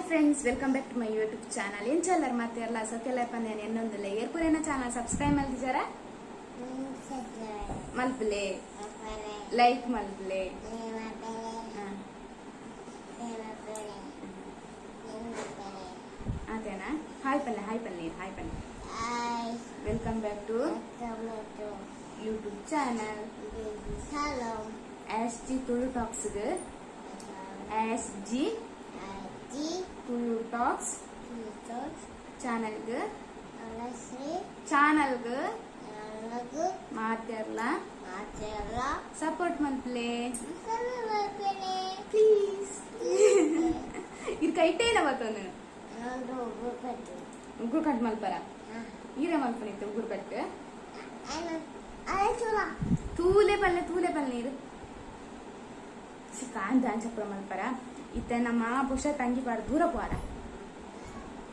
Friends, welcome back to my YouTube channel. ಎಂಚಲ್ಲರ್ ಮಾತೆರ್ಲ? ಸತ್ಯಲ ಪಂದೇನ್ ಎನ್ನೊಂದುಲ್ಲ. ಏರ್ಪುರೇನ channel subscribe ಮಲ್ತಿಜಾರ? ಮಲ್ಪುಲೆ, like ಮಲ್ಪುಲೆ. ಅದೇನಾ? Hi ಪಲ್ಲೆ, ಹಾಯ್ ಪಲ್ಲೆ, ಹಾಯ್ ಪಲ್ಲೆ. Welcome back to YouTube channel S G Tulu talks. S G Tulu talks ಚಾನಲ್ಗ್ ಚಾನಲ್ಗ್ ಮಾತೆರ್ಲ support ಮಲ್ಪಲೆ please. ಇದು ಕೈಟೇನ ಬತ್ತೊಂದು ಉಗುರು ಕಟ್ ಮಲ್ಪರ? ಈರೆ ಮಲ್ಪನಿತ್ತು ಉಗುರು ಕಟ್. ತೂಲೆ ಪಲ್ಲೆ, ತೂಲೆ ಪಲ್ಲೆ. ನೀರು ಸಿಕ್ಕಾಂತ ಅಂಚಪುರ ಮಲ್ಪರ. ಇತ್ತೆ ನಮ್ಮ ಪುಷ ತಂಗಿ ಪಾಡ ದೂರ ಪೋರ,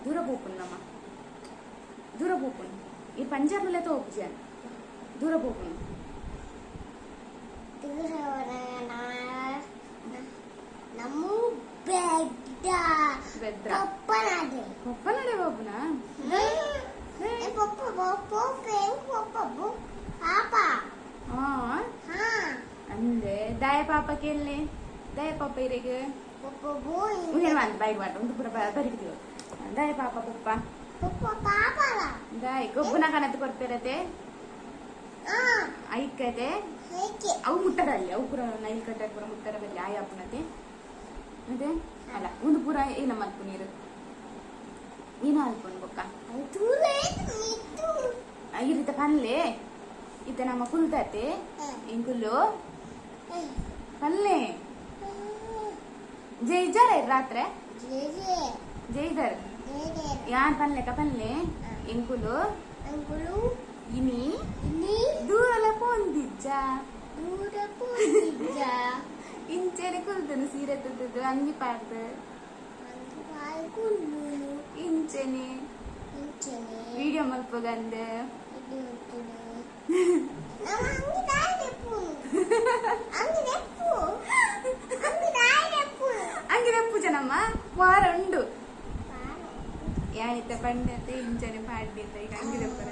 ದೂರ ಪೋಪುನ್. ನಮ್ಮ ದೂರ ಪೋಪುನ್. ಈ ಪಂಜಾಬ್ನಲ್ಲೇ ತೋಪುಜಿ, ದೂರ ಪೋಪುನ್. ಬೆದ್ರ ಪೊಪ್ಪನಡೆ ಪೋಪುನ? ಅಂದೆ ದಾಯ ಪಾಪ ಕೇಳಲೆ, ದಾಯ ಪಾಪ ಇರೆಗ್ ಉಂದೇನು ಬಂದು ಬೈಕ್ ಬಾಟ ಉಂದು ಪೂರ ಬರಿಕಿದೀವಿ. ದಾಯ ಪಾಪ ಪೊಪ್ಪ? ದಾಯ್ ಗೊಬ್ಬುನ ಕನತ್ ಕೊರ್ಪೆರತೆ ಐಕತೆ. ಅವು ಮುಟ್ಟರಲ್ಲಿ, ಅವು ಪೂರ ನೈಲ್ ಕಟ್ಟರ್ ಪೂರ ಮುಟ್ಟರ ಬಲ್ಲಿ ಆಯ ಅಪ್ಪನತೆ ಅದೇ ಅಲ್ಲ. ಒಂದು ಪೂರ ಏನ ಮಲ್ಪು ನೀರು ಏನ ಅಲ್ಪುನ್ ಬೊಕ್ಕ ಈ ರೀತ ಪನ್ಲೆ. ಇತ್ತ ನಮ್ಮ ಕುಲ್ತತೆ ಎಂಕುಲು ಪಲ್ಲೆ ಜೈಜಾರ ರಾತ್ರೆ ಜೈದರ್ ಯಾನ್ ಪನ್ಲೆಕ ಪನ್ಲೆ. ಎಂಕುಲು ಇನಿ ದೂರಲ ಪೋಂದಿಜ್ಜ, ಇಂಚೆನೆ ಕುಲ್ದನು ಸೀರೆ ತುತ್ತದು ಅಂಗಿ ಪಾಡ್ದು ಇಂಚೆನೆ ವಿಡಿಯೋ ಮಲ್ಪುಗಂದು. ಅಂಗಿ ಜನಮ್ಮ ವಾರ ಉಂಡು ಯಾನಿತ್ತ ಪಂಡತೆ ಇಂಚನೆ ಪಾಡ್ದಿತ್ತ. ಈಗ ಅಂಗಿ ದೆಪ್ಪರ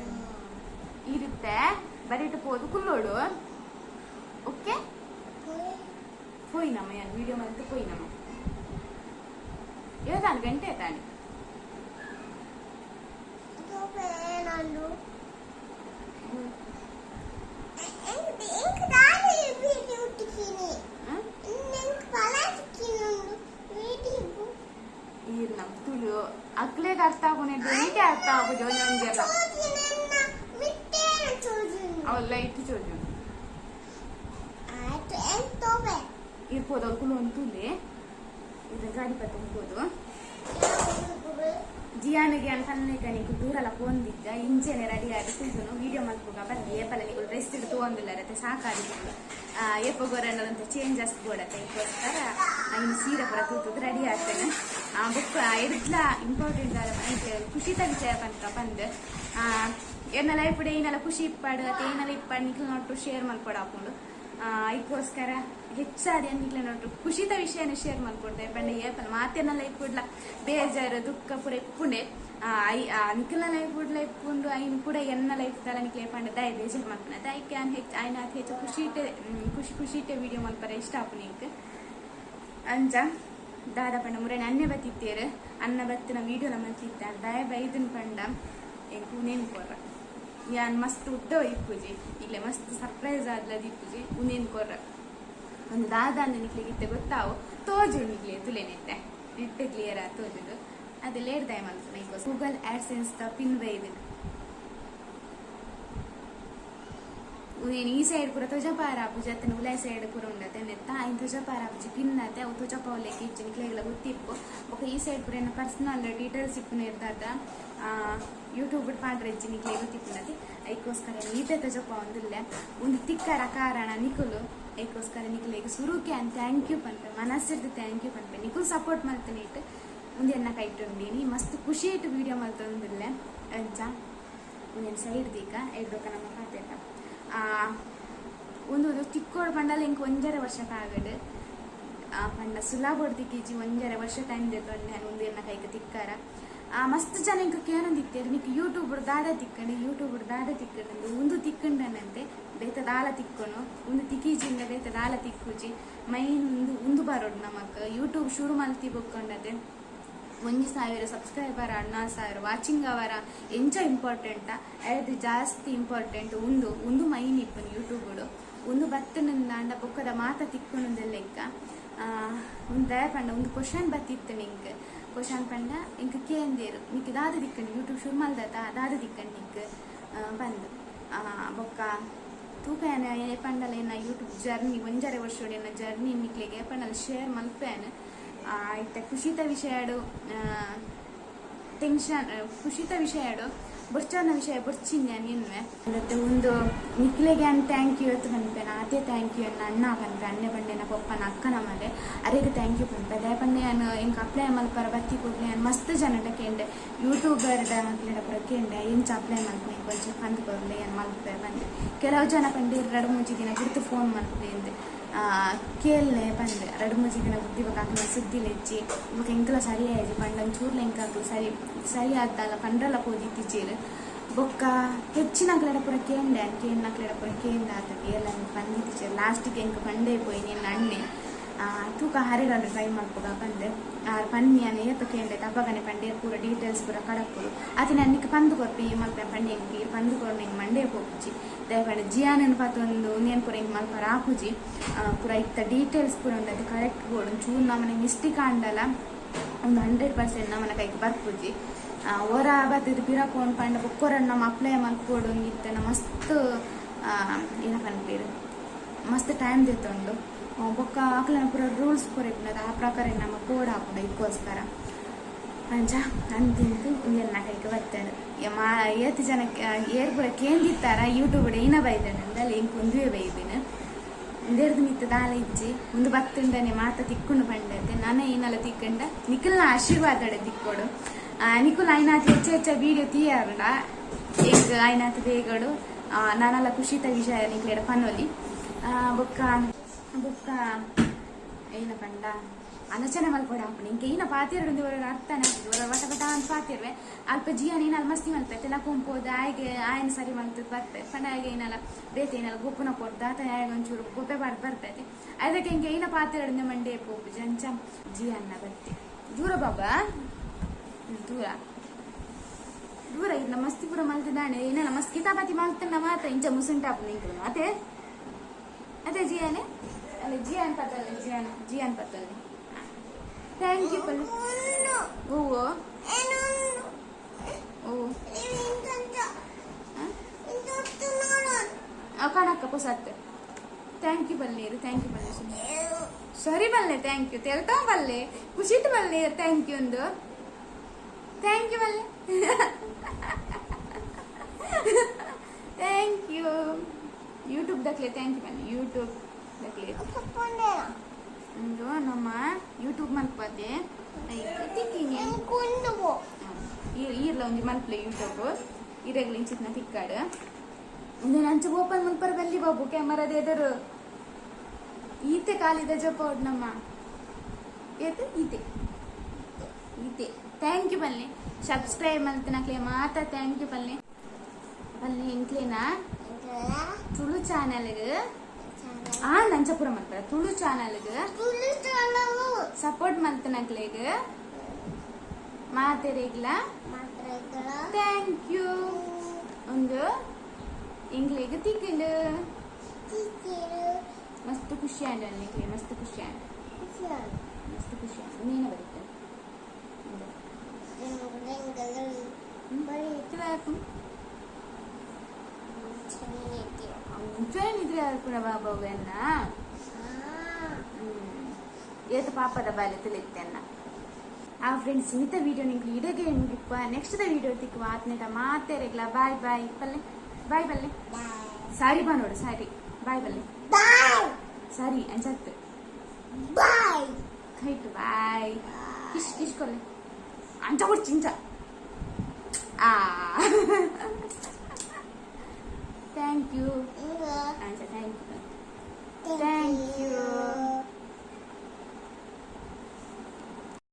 ಇರುತ್ತೆ. ಬರಿಟ್ಟು ಪೋದು ಕುಲ್ಲೋಡು. ಓಕೆ, ಪೋಯಿನಮ್ಮ, ಯಾನ್ ವಿಡಿಯೋ ಮಲ್ತು ಪೋಯಿನಮ್ಮ. ಏತಾನು ಗಂಟೆ ತಾನೆ. ಈರ್ ನಮ್ ತುಳು ಅಕ್ಲೆಗ್ ಅರ್ಥ ಆಗುನೆಡ್ದು ಈಟೆ ಅರ್ಥ ಆಪುಜಿ ಒಂಜೊಂಜೆಲ. ಅವು ಲೈಟ್ ಚೋಜು. ಈರ್ ಪೋದವ್ರು ಕುಲೊಂದು ತೂಲೆ. ಇದು ಗಾಡಿ ಪತ್ತೊಂದು ಪೋದು. ಜಿಯಾನಿಗೆ ಅಂತ ಪನ್ಲೆಕ ದೂರಲ ಪೋಂದಿಜ್ಜ, ಇಂಚೆನೆ ರೆಡಿ ಆದ್ ಕುಲ್ದುನು. ವಿಡಿಯೋ ಮಲ್ಪುಗ ಬಲ್ಲಿ. ಏಪಲ ನಿಕುಲು ರೆಸ್ಟ್ ತೂವೊಂದುಲ್ಲರತೆ, ಸಾಕಾದಿಪ್ಪುಂಡು. ಏಪ ಗೊರಂಡಲಂತ ಚೇಂಜಸ್ ಬೋಡತ್ತೆ, ಐಕೋಸ್ಕರ ಇನ್ನು ಸೀರೆ ಪೂರ ತೂತುದು ರೆಡಿ ಆತೇನೆ. ಬೊಕ್ಕ ಎಡ್ಲ ಇಂಪಾರ್ಟೆಂಟ್ ಆದ ಖುಷಿತ ವಿಷಯ ಪನ್ಕ ಪಂದ್, ಎನ್ನ ಲೈಫ್ ಏನೆಲ್ಲ ಖುಷಿ ಇಪ್ಪಾಡು ಅತ್ತೆ ಏನೆಲ್ಲ ಇಪ್ಪಾಡು ನಿಕ್ಲು ನೋಟು ಶೇರ್ ಮಲ್ಪೊಡಾಪುಂಡು. ಐಕೋಸ್ಕರ ಹೆಚ್ಚಾದ ನಿಕ್ಲೆ ನೋಟು ಖುಷಿತ ವಿಷಯನ ಶೇರ್ ಮಲ್ಪೊಡ್ದೆ ಪಂಡ ಏಪಲ ಮಾತೆನ ಲೈಫ್ ಕುಡ್ಲ ಬೇಜಾರು ದುಃಖ ಪೂರ ಇಪ್ಪುಂಡೆ. I ನಿಕ್ಲ ಲೈಫ್ ಕುಡ್ಲ ಇಪ್ಪುಂಡು, ಐನ್ ಕೂಡ ಎನ್ನ ಲೈಫ್ ತಲ ನಿಕ್ಲೆ ಪಂಡ ದಾಯ ಬೇಜಾರು ಮಲ್ಪುನ. ಐಕೆ ಯಾನ್ ಹೆಚ್ಚು ಐನಾತ್ ಹೆಚ್ಚು ಖುಷಿಟೆ ಖುಷಿ ಖುಷಿಟೆ ವಿಡಿಯೋ ಮಲ್ಪರೆ ಇಷ್ಟ ಆಪುನ ಎಂಕ್. ಅಂಚ ದಾದ ಪಂಡ ಮುರೇನ ಅನ್ನೆ ಬತ್ತಿತ್ತೇರು. ಅನ್ನ ಬತ್ತಿನ ವಿಡಿಯೋಲ ಮಲ್ತಿತ್ತ. ದಾಯ ಬೈದನ್ ಪಂಡ ಎಂಕ್ ಉನೇನ್ ಕೊರ್ರ. ಯಾನ್ ಮಸ್ತ್ ಉದ್ದ ಇಪ್ಪುಜಿ, ಇಲ್ಲೇ ಮಸ್ತ್ ಸರ್ಪ್ರೈಸ್ ಆದ್ಲದ ಇಪ್ಪುಜಿ. ಉನೇನ್ ಕೊರ್ರ ಒಂದು ದಾದ ಅಂದ್ ನಿಕ್ಲೆಗ್ ಇತ್ತೆ ಗೊತ್ತಾವು. ತೋಜುಂಡು ನಿಕ್ಲೆ ತುಲೆ ನೆಟ್ಟೆ ನೆಟ್ಟೆ ಕ್ಲಿಯರ್ ಆದ್ ತೋಜುಂಡು. ಅದು ಲೇಟ್ ದಾಯ ಮಲ್ಪುನ ಗೂಗಲ್ ಆಡ್ಸೆನ್ಸ್ ದ ಪಿನ್ ಬೈದಿನ. ಉನೇನ್ ಈ ಸೈಡ್ ಪೂರ ತೋಜಪಾರ ಆಪುಜಿ ಅತ್ತನ ಉಲಾಯಿ ಸೈಡ್ ಪೂರ ಉಂಡತೆ ನೆತ್ತ ಐನ್ ತೋಜಪಾರ ಆಪುಜಿ ಪಿನ್ ಅತೆ. ಅವು ತೋಜಪಾವಲೆಕ್ ಇಜ್ಜಿ, ನಿಕ್ಲೆಗ್ಲ ಗೊತ್ತಿಪ್ಪು. ಬೊಕ ಈ ಸೈಡ್ ಪೂರ ಎನ್ನ ಪರ್ಸನಲ್ ಡೀಟೇಲ್ಸ್ ಇಪ್ಪುನ ಇರ್ದಾದ ಯೂಟ್ಯೂಬ್ ಪಾಡ್ರೆ ಇಜ್ಜಿ, ನಿಕ್ಲೆ ಗೊತ್ತಿಪ್ಪುನತೆ. ಐಕೋಸ್ಕರ ಈತೆ ತೋಜಪಾವೊಂದುಲ್ಲೆ. ಒಂದು ತಿಕ್ಕರ ಕಾರಣ ನಿಕುಲು. ಐಕೋಸ್ಕರ ನಿಕ್ಲೆಗ್ ಸುರುಕೆ ಅಂತ thank you ಪನ್ಪೆ, ಮನಸ್ಸಿರ್ದು thank you ಪನ್ಪೆ. ನಿಕುಲು ಸಪೋರ್ಟ್ ಮಲ್ತನೆ ಇಟ್ಟು ಉಂದು ಎನ್ನ ಕೈಟುಂಡಿನಿ ಮಸ್ತ್ ಖುಷಿ ಇಟ್ಟು ವಿಡಿಯೋ ಮಲ್ತೊಂದುಲ್ಲೆ. ಅಂಚ ಉಂದೆನ್ ಸೈಡ್ ದೀಕ ಐಡ್ದೊಕ ನಮ್ಮ ಪಾತೆರ. ಉಂದು ತಿಕ್ಕೋಡು ಪಂಡಲ ಎಂಕ್ 1.5 ವರ್ಷ ಆಗಡ್. ಪಂಡ ಸುಲಭಡ್ ತಿಕ್ಕಿಜಿ. 1.5 ವರ್ಷ ಟೈಮ್ ದೆತ್ತೊಂಡೆ ಉಂದು ಎನ್ನ ಕೈಕ್ ತಿಕ್ಕಾರ. ಮಸ್ತ್ ಜನ ಇಂಕ ಕೇನೊಂದಿತ್ತೆರ್ ನಿಕ್ ಯೂಟ್ಯೂಬ್ ದಾದ ತಿಕ್ಕಂಡು, ಯೂಟ್ಯೂಬ್ ದಾದ ತಿಕ್ಕಂಡು, ಉಂದು ತಿಕ್ಕಂಡನಂತೆ ಬೇತೆ ದಾಲ ತಿಕ್ಕೊನು, ಉಂದು ತಿಕ್ಕಿಜಿಂದ ಬೇತೆ ದಾಲ ತಿಕ್ಕುಜಿ. ಮೈನ್ ಉಂದು ಉಂದು ಬರೋಡು ನಮಕ್. ಯೂಟ್ಯೂಬ್ ಶುರು ಮಲ್ತಿ ಬೊಕ್ಕೊಂಡತೆ 1000 ಸಬ್ಸ್ಕ್ರೈಬರ್ 4000 ವಾಚಿಂಗ್ ಅವರ ಎಂಚ ಇಂಪಾರ್ಟೆಂಟ್ ಅದು ಜಾಸ್ತಿ ಇಂಪಾರ್ಟೆಂಟ್ ಉಂದು ಉಂದು ಮೈನ್ ಇಪ್ಪುನು ಯೂಟ್ಯೂಬ್. ಉಂದು ಬತ್ತನಂದಾಂಡ ಬೊಕ್ಕದ ಮಾತ ತಿಕ್ಕುನುಂದು ಲೆಕ್ಕ. ಉಂದು ದಯ ಪಂಡ ಉಂದು ಕ್ವಶನ್ ಬತ್ತಿತ್ತು ನಿಂಕ್. ಕ್ವಶನ್ ಪಂಡ ಇಂಕ್ ಕೇಂದೇರು ನಿಕ್ ದಾದ ತಿಕ್ಕಂಡು ಯೂಟ್ಯೂಬ್ ಶುರು ಮಲ್ದತ ದಾದ ತಿಕ್ಕಂಡು ನಿಂಕ್ ಬಂದು ಬೊಕ್ಕ ತೂಕ ಪಂಡಲ ಎನ್ನ ಯೂಟ್ಯೂಬ್ ಜರ್ನಿ 1.5 ವರ್ಷ ಎನ್ನ ಜರ್ನಿ ನಿಕ್ಲೆಗೆ ಪಂಡಲ ಶೇರ್ ಮಲ್ಪೇನು. ಇತ್ತೆ ಖುಷಿತ ವಿಷಯಡು ಟೆನ್ಷನ್, ಖುಷಿತ ವಿಷಯಡು ಬೊರ್ಚನ ವಿಷಯ ಬೊರ್ಚಿಂದ ನಿನ್ವೆ. ಮತ್ತೆ ಒಂದು ನಿಕ್ಲೆಗೆ ಅನ್ thank you ಅಂತ ಪನ್ಪೆನ, ಅದೇ thank you ಅನ್ನ ಅಣ್ಣ ಪನ್ಪೆ, ಅಣ್ಣೆ ಪಂಡೆನ ಪೊಪ್ಪನ ಅಕ್ಕನ ಮಲೆ ಅರೆಗೆ thank you ಪನ್ಪೆ. ದಯ ಪಂಡೆ ನಾನು ಎಂಕ್ ಅಪ್ಲೈ ಮಲ್ಪರ ಬತ್ತಿ ಕೂಡ್ಲೆ ನಾನು ಮಸ್ತ್ ಜನಟ ಕೇಂಡೆ, ಯೂಟ್ಯೂಬರ್ ಅಕ್ಲೆಡ ಪೂರ ಕೇಂಡೆ ಎಂಚ ಅಪ್ಲೈ ಮಲ್ಪನೆ ಕೊಂಚ ಪಂದ್ ಕೊರ್ಲೆ ಏನು ಮಲ್ಪೆ ಬಂದೆ. ಕೆಲವು ಜನ ಪಂಡೆ 2-3 ದಿನ ಗುರ್ತು ಫೋನ್ ಮಲ್ಪೆ ಅಂದೆ ಕೇಳ್ನೆ ಪಂಡೆ. 2-3 ದಿನ ಬುದ್ಧಿ ಬೊಕ ಅಕ್ಲೆನ ಸುದ್ದಿ ಲೆಚ್ಚಿ ಬೊಕ ಎಂಕಲ ಸರಿ ಆಯ್ತು ಪಂಡ ಒಂಚೂರ್ಲ ಎಂಕ ಅಕ್ಲು ಸರಿ ಸರಿ ಆದ್ದಲ್ಲ ಪಂಡ್ರಲ್ಲ ಪೋದಿತ್ತಿಚೇರು. ಬೊಕ್ಕ ಹೆಚ್ಚಿನ ಅಕ್ಲೆಡ ಪೂರ ಕೇಂಡೆ, ಕೇಂಡ ಅಕ್ಲೆಡ ಪೂರ ಕೇಂದ ಆತಕ್ಕೆ ಎಲ್ಲ ಪಂದಿತ್ತಿಚೇರು. ಲಾಸ್ಟಿಗೆ ಎಂಕ ಪಂಡೆ ಪೋಯಿ ನಿನ್ನ ಅಣ್ಣೆ ತೂಕ ಹರಿಡನ್ನು ಟ್ರೈ ಮಲ್ಪುಗ ಪಂದೆ. ಆರ್ ಪನ್ನಿ ಅನ್ನ ಏಪ ಕೇಂಡೆ ತಪ್ಪಗನೆ ಪಂಡೆ ಪೂರ ಡೀಟೇಲ್ಸ್ ಪೂರ ಕಡಪುಡು ಆತ ನನ್ನಿಕ್ ಪಂದು ಕೊರ್ಪಿ ಈ ಮಲ್ಪೆ ಪಂಡೆ ಎಂಕ್ ಈ ಪಂದು ಕೊರ್ನ ಎಂಕ್ ಮಂಡೆ ಪೋಪುಜಿ. ದಯ ಪಂಡ ಜಿಯಾನನ್ ಪತೊಂದು ಉಂದೇನ್ ಪೂರ ಎಂಕ್ ಮಲ್ಪರ ಆಪುಜಿ. ಪೂರ ಇತ್ತ ಡೀಟೇಲ್ಸ್ ಪೂರ ಉಂಡು ಅದು ಕರೆಕ್ಟ್ ಬೋಡು. ಒಂಚೂರು ನಮನೆ ಮಿಸ್ಟೇಕ್ ಆಂಡಲ ಒಂದು 100% ನಮನ ಕೈಕ್ ಬರ್ಪುಜಿ. ಒರ ಬತ್ತದ ಪಿರ ಪೋನ್ ಪಂಡ ಬೊಕ್ಕೊರನ್ ನಮ್ಮ ಅಪ್ಲೈ ಮಲ್ಪೊಡು ಇತ್ತನ ಮಸ್ತ್ ಏನ ಪನ್ಪೇರು ಮಸ್ತ್ ಟೈಮ್ ದೆತ್ತೊಂಡು. ಬೊಕ್ಕ ಅಕ್ಲೆನ ಪೂರ ರೂಲ್ಸ್ ಪೂರ ಇಪ್ಪುನದ ಆ ಪ್ರಕಾರ ನಮ್ಮ ಕೋಡ್ ಹಾಪುಂಡು ಇದಕ್ಕೋಸ್ಕರ ಅಂಚ ಅಂತಿಂತು ಉಂದೆನ್ನ ಕೈಕ್ ಬತ್ತಂಡು. ಮಾ ಏತ್ ಜನಕ್ಕೆ ಏರ್ ಪೂರ ಕೇಂದಿತ್ತಾರ ಯೂಟ್ಯೂಬ್ ಏನ ಬೈದೆಂಡ ಎಂಕ್ ಉಂದುವೆ ಬೈದಿನ ಉಂದೆರ್ದು ಮಿತ್ತ ದಾಲ ಇಜ್ಜಿ. ಉಂದು ಬತ್ತುಂಡನೆ ಮಾತ ತಿಕ್ಕೊಂಡು ಪಂಡತೆ ನನ ಏನಲ್ಲ ತಿಕ್ಕಂಡ ನಿಕಲ್ನ ಆಶೀರ್ವಾದಡೆ ತಿಕ್ಕೊಡು. ನಿಕುಲ್ ಐನಾತ್ ಹೆಚ್ಚ ಹೆಚ್ಚ ವೀಡಿಯೋ ತೀಯಾರಂಡ ಎಂಕ್ ಐನಾತ್ ಬೇಗಡು ನಾನೆಲ್ಲ ಖುಷಿತ ವಿಷಯ ನಿಕ್ಲೆಡ ಪನೊಲಿ. ಬೊಕ್ಕ ಬೊಕ್ಕ ಏನ ಪಂಡ ಆಲೋಚನೆ ಮಲ್ಪೊಡು ಆಪುಂಡು ಇಂಕ ಈನ ಪಾತೆರಡು ಒರ ಅರ್ಥನೇ ಆಪುಜಿ. ಒರ ವಟ ವಟ ಅಂತ ಪಾತೆರ್ವೆ ಅಲ್ಪ ಜಿಯಾನ ಏನಾಲ್ ಮಸ್ತಿ ಮಲ್ಪೆ ತೆಲ ಕೊಂಪೋದು ಆಯ್ಗೆ ಆಯನ ಸರಿ ಮಲ್ತದ್ ಬರ್ಪೆ ಪಂಡ ಆಯ್ಗೆ ಏನಲ್ಲ ಬೇತೆ ಏನಲ್ಲ ಗೊಪ್ಪುನ ಕೊರ್ದು ಆತ ಆಯ್ಗೆ ಒಂಚೂರು ಗೊಪ್ಪೆ ಪಾಡ್ ಬರ್ತೈತೆ. ಅದಕ್ಕೆ ಇಂಕ ಈನ ಪಾತೆರಡು ಮಂಡೆ ಪೋಪುಜಿ ಅಂಚ ಜಿಯನ್ನ ಬತ್ತೆ ದೂರ ಬಾಬಾ ದೂರ ದೂರ ಇಲ್ಲ ಮಸ್ತಿ ಪೂರ ಮಲ್ತಿದ್ದಾನೆ ಏನಲ್ಲ ಮಸ್ತ್ ಕಿತಾಪತಿ ಮಲ್ತಂಡ ಮಾತ ಇಂಚ ಮುಸುಂಟಾಪು ನಿಂಕುಲು ಅದೇ ಅದೇ ಜಿಯಾನೆ ಅಲ್ಲ ಜಿಯಾನ್ ಪತ್ತಲ್ಲ ಜಿಯಾನ್ ಜಿಯಾನ್ ಪತ್ತಲ್ಲ thank you ಪಲ್ಲೆ ಹೂವು ಹೂವು ಕಣಕ್ಕ ಪೊಸತ್ತೆ thank you ಬಲ್ಲೇರು thank you ಬಲ್ಲೆ ಸರಿ ಬಲ್ಲೆ thank you ತೆಲ್ತಾ ಬಲ್ಲೆ ಖುಷಿಟ್ ಬಲ್ಲೆ thank you ಒಂದು thank you ಬಲ್ಲೆ thank you YouTube ದಕ್ಲೆ thank you ಬಲ್ಲೆ ಯೂಟ್ಯೂಬ್ ದಕ್ಲೆ ಒಂದು ನಮ್ಮ ಯೂಟ್ಯೂಬ್ ಮಲ್ಪತೆ ತಿಕ್ಕಿನಿ ಈರ್ಲ ಒಂಜಿ ಮಲ್ಪಲೆ ಯೂಟ್ಯೂಬ್ ಇರೆಗ್ಲ ಇಂಚಿತ್ನ ತಿಕ್ಕಾಡು ಒಂದು ನಂಚ ಓಪನ್ ಮಲ್ಪರ ಬಲ್ಲಿ ಬಾಬು ಕ್ಯಾಮರಾದ ಎದುರು ಈತೆ ಕಾಲಿದ ಜಪ ನಮ್ಮ ಏತ್ ಈತೆ ಈತೆ thank you ಬಲ್ಲೆ ಸಬ್ಸ್ಕ್ರೈಬ್ ಮಲ್ತನಕ್ಲೆ ಮಾತ thank you ಬಲ್ಲೆ ಬಲ್ಲೆ ಎಂಕ್ಲೇನಾ ತುಳು ಚಾನಲ್ಗ್ ಆ ನಂಚಪುರ ಮಲ್ಪರ ತುಳು ಚಾನಲ್ಗ್ ಸಪೋರ್ಟ್ ಮಲ್ತನಕ್ಲೆಗ್ ಮಾತೆರೆಗ್ಲ thank you. ಒಂದು ಎಂಕ್ಲೆಗ್ ತಿಕ್ಕಂಡು ಮಸ್ತ್ ಖುಷಿ ಆಂಡ್ ಎಂಕ್ಲೆ ಮಸ್ತ್ ಖುಷಿ ಆಂಡ್ ಮಸ್ತ್ ಖುಷಿ ಆಂಡ್ ನೀನ ಬರೀತ ನಿದ್ರೆ ಆಪುನ ಬಾಬಾ ಏತ ಪಾಪದ ಬಾಲೆ ತಿಳಿತ್ತೆನ್ನ. ಆ ಫ್ರೆಂಡ್ಸ್ ಮಿತ ವಿಡಿಯೋ ನಿಂಗೆ ಇಡಗೆ ಮುಗಿಪ್ಪ ನೆಕ್ಸ್ಟ್ the video ತಿಕ್ಕುವ ಆತ್ನೇಟ ಮಾತೆರೆಗ್ಲ ಬಾಯ್ ಬಾಯ್ ಪಲ್ಲೆ ಬಾಯ್ ಬಲ್ಲೆ ಸಾರಿ ಬಾ ನೋಡು ಸಾರಿ ಬಾಯ್ ಬಲ್ಲೆ ಸಾರಿ ಅಂಚತ್ತು ಬಾಯ್ ಕೈಟು ಬಾಯ್ ಕಿಶ್ ಕಿಶ್ ಕೊಲ್ಲೆ ಅಂಚ ಕೊಡ್ಚಿ ಇಂಚ ಆ thank you ಅಂಚ thank you thank you.